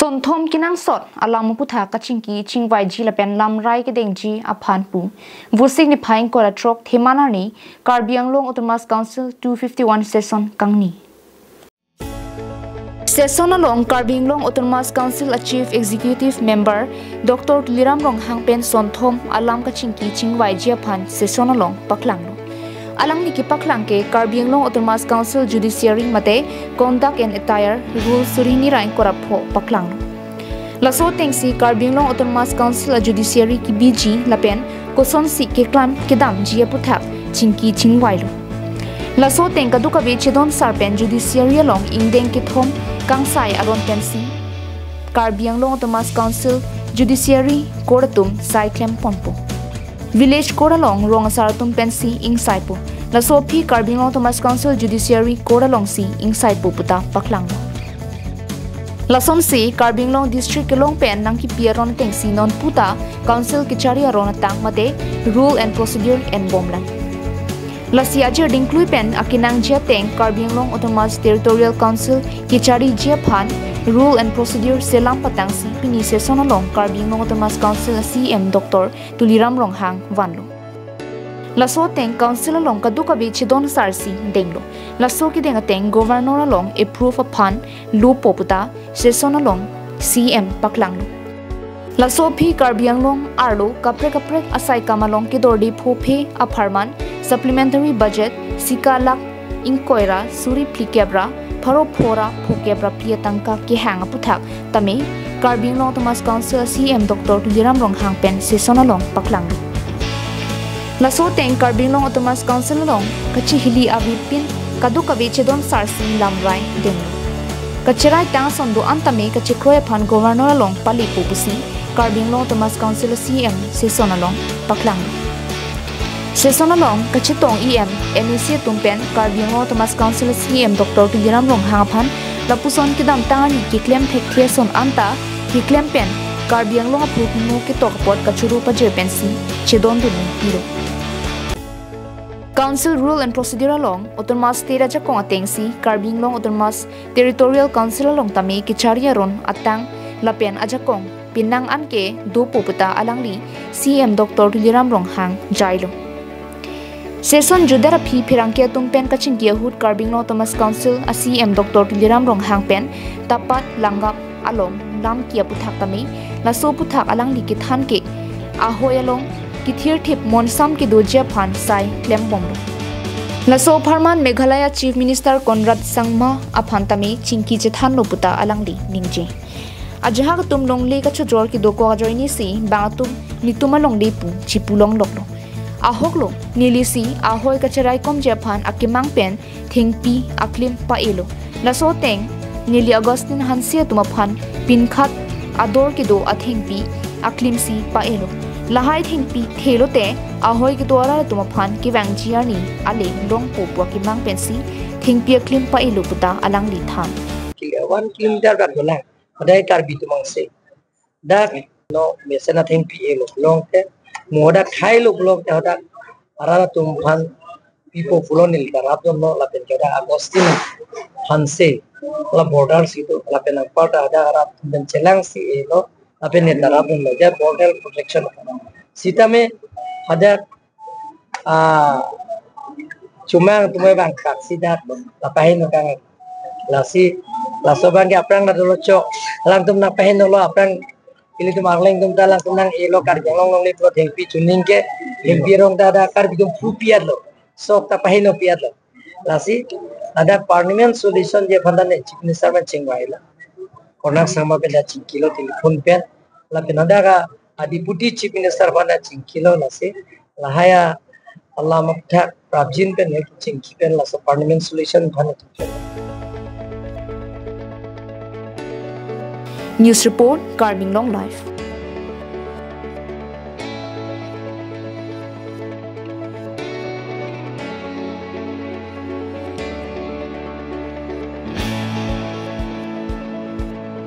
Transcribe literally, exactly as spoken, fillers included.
Sonthom kenangsot alam aputhak kachingki chingvaiji lapen lamrai kedengji aphan pu Vosik niphai ingkoi ra throk Theman arni Karbi Anglong Autonomous Council two fifty-one session kangni. Session along Karbi Anglong Autonomous Council a Chief Executive Member Doctor Tuliram Ronghang pen sonthom alam kachingki chingvaiji aphan session along paklanglo. Alangli kepaklang ke Karbi Anglong Autonomous Council Judiciary mate Conduct and Attire Rule suri hini ra ingkoi ra pho paklanglo. Laso atengsi Karbi Anglong Autonomous Council a Judiciary kebiji lapen kosonsi keklam kedamji aputhak chingki chingvailo. Laso ateng kadokave chedon sar pen Judiciary along ingdeng kethom kangsai aron pensi Karbi Anglong Autonomous Council Judiciary Court atum sai klem ponpo. Village Court along rong asar atum pensi ingsaipo. Laso aphi Karbi Anglong Autonomous Council Judiciary Court alongsi ingsaipo puta paklanglo. Lasonsi Karbi Anglong District kelong pen nangkipi aron atengsi non puta Council kechari aron atang mate Rule and Procedure enbomlang. Lasi ajir dingklui pen akenangji ateng Karbi Anglong Autonomous Territorial Council kechariji aphan Rule and Procedure selam patangsi pini session along Karbi Anglong Autonomous Council a C E M Doctor Tuliram Ronghang vanlo. Laso ateng Council along kadokave chedon sarsi denglo. Laso kedeng ateng Governor along approve aphan lopo puta session along C E M paklanglo. Laso aphi Karbi Anglong arlo kaprek kaprek asai kam along kedorde phophe apharman supplementary budget sika lakh ingkoi ra suri phlikep ra pharo pho ra phokep ra phli atangka kehang aputhak tame Karbi Anglong Autonomous Council a C E M Doctor Tuliram Ronghang pen session along paklanglo. Laso ateng Karbi Anglong Autonomous Council along kachihili avepin kadokave chedon sarsi lamrai denglo. Kacherai tang ason do-an tame kachekroi aphan Governor along palepo pusi Karbi Anglong Autonomous Council a C E M session along paklanglo. Session along kachetong E M, M A C atum pen Karbi Anglong Autonomous Council a C E M Doctor Tuliram Ronghang aphan lapuson kedamtang arni keklem thekthe ason anta keklem pen Karbi Anglong aphu pimo ketok apot kachoro pajir pensi chedondun pilo. Council Rule and Procedure along Autonomous State ajakong atengsi Karbi Anglong Autonomous Territorial Council along tame kechari aron atang lapen ajakong penang anke dopo puta alangli C E M Doctor Tuliram Ronghang jailo. Session jutdet aphi pherangke atum pen kachingki ahut Karbi Anglong Autonomous Council a C E M Doctor Tuliram Ronghang pen tapat langgam along lamki aputhak tame laso aputhak alangli kethan ke ahoi along kethirthip monsam kedoji aphan sai klembomlo. Laso apharman Meghalaya Chief Minister Conrad Sangma aphan tame chingki chethanlo puta alangli ningje. Ajahak atum longle kachojor kedokok ajoinesi bang atum netum alongle pu chipulongloklo. Ahoklo, nelisi ahoi kacheraikomji aphan akemang pen thengpi aklim pa-elo. Laso ateng neli Augustine Hanse atum aphan pinkhat ador kedo athengpi aklimsi pa-elo. Lahai thengpi thelote ahoi kedo arat atum aphan kevangji arni ale longpo pu akemang pensi thengpi aklim pa-elo puta alangli than. Kili one kilometer bak dolang. Hodai Karbi atum angse. Dak no mesen athengpi elo pulote, mo dak thailo pulote, hadak arat atum aphan pipo pulo neli darap dun no lapen ke dak Augustine Hanse la border si do lapen angpar ta hadak arat atum pen chelangsi elo lapen ne darap dun lo ja border protection. Sitame hadak ah, chomang atum abang kaksi dak lapahin no kang. Lasi laso abangke aphrang na dolo chok. Alangtum nangpahin dolo aphrang ilitum Arleng atum ta alangtum nang-elo Karbi Anglong longle pulo thengpi chuning ke thengpi arong ta dak Karbi atum phu pi-etlo. Sok ta pahin no pi-etlo. Lasi hadak permanent solution je aphan ta ne Chief Minister pen chingvailo. Conrad Sangma pen ta chingkilo telephone pen. Lapen hadak a a Deputy Chief Minister aphan ta chingkilo lasi lahai alam aputhak prapjin pen ne chingki pen laso permanent solution aphan ne chingkilo. News report, Karbi Anglong Live.